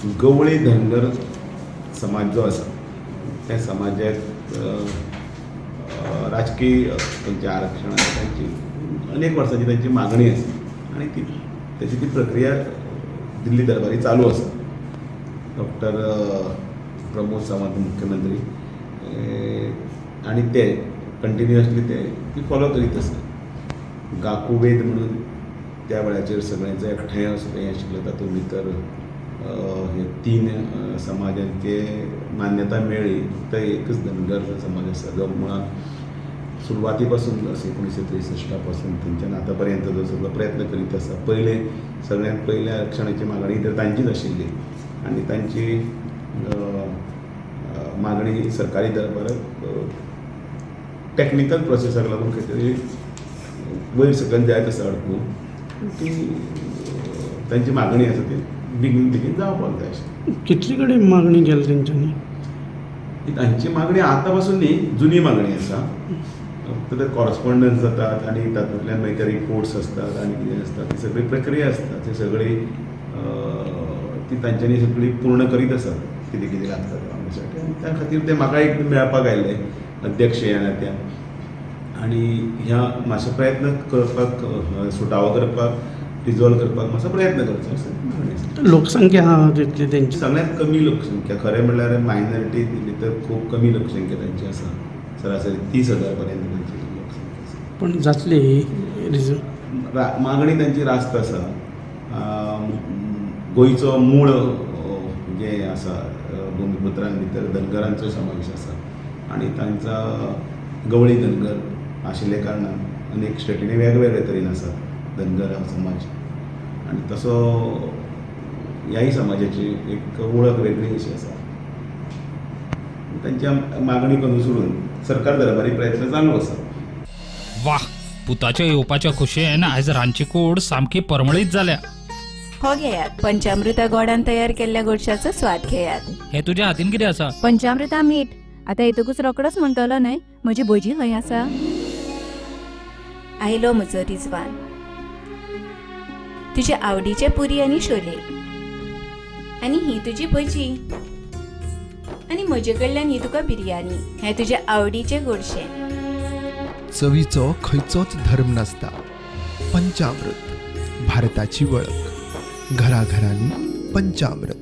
गवळी धनगर समाज जो आसा त्या समाजाक राजकीय तांचें आरक्षण आसा, तांची अनेक वर्सांची तांची मागणी आसा आनी ती ताची ती प्रक्रिया दिल्ली दरबारी चालू आसा. डॉक्टर प्रमोद सावंत मुख्यमंत्री आनी ते कंटिन्युअसली ते ती फॉलो करीत आसा. गाकुवेद म्हणून त्या वेळाचेर सगळ्यांचो एकठांय असो हें आशिल्लें, तातूंत भितर हे तीन समाजांचे मान्यता मेळ्ळी. फक्त एकच धनगर समाज आसा जो मुळांत सुरवाती पासून 1963 पासून थंयच्यान आतां पर्यंत जो सगळो प्रयत्न करीत आसा. पयले सगळ्यांत पयले आरक्षणाची मागणी तर तांचीच आशिल्ली आनी तांची मागणी सरकारी दरबाराक टॅक्निकल प्रोसेसाक लागून खंय तरी वयर सकयल जायत आसा अडकून. ती तांची मागणी आसा ती बेगीन बेगीन जावपाक जाय अशें. कितली कडेन मागणी केली तेंच्यांनी? ही तांची मागणी आतां पासून न्ही, जुनी मागणी आसा. फक्त ते कॉरस्पॉन्डन्स जातात आनी तातूंतल्यान मागीर ते रिपोर्ट्स आसतात आनी कितें आसता ती सगळी प्रक्रिया आसता, ती सगळी ती तांच्यांनी सगळी पूर्ण करीत आसात कितें कितें लागता तें मागणीसाठी. आनी त्या खातीर ते म्हाका एक मेळपाक आयिल्ले अध्यक्ष ह्या नात्यान आनी ह्या मातसो प्रयत्न करपाक, सुटावो करपाक, रिजॉल्व करपाक मातसो प्रयत्न करचो अशें मागणी आसा. लोकसंख्या आहा तितली तेंची? सगळ्यांत कमी लोकसंख्या, खरें म्हणल्यार मायनॉरिटी भितर खूब कमी लोकसंख्या तांची आसा. सरासरी 30,000 पर्यंत तांची लोकसंख्या आसा. पण जातली रिजन? मागणी तांची रास्त आसा. गोंयचो मूळ जें आसा भुमिपुत्रां भितर धनगरांचो समावेश आसा आनी तांचा गवळी धनगर आशिल्ल्या कारणान अनेक स्टेटींनी वेगवेगळे तरेन आसात धनगर समाज आनी तसो ह्याय समाजाची एक वळख वेगळी अशी आसा. तांच्या मागणीक अनुसरून सरकार दरबारी प्रयत्न चालू आसा. वाह, पुताच्या येवपाच्या खोशयेन आयज रांदची कूड सामकी परमळीत जाल्या. हो घेयात पंचामृता गोडान तयार केल्ल्या गोडशाचो स्वाद घेयात. हे तुज्या हातीन कितें आसा? पंचामृता मीठ. आता येतकूच रोकडोच म्हणटलो न्हय म्हजी भजी खंय आसा. आयलो म्हजो रिजवान, तुजे आवडीचे पुरी आनी शोले, आनी ही तुजी भजी, आनी म्हजे कडल्यान ही तुका बिरयानी. हें तुजे आवडीचें गोडशें. चवीचो खंयचोच धर्म नासता. पंचामृत, भारताची वळख. घराघरांनी पंचामृत.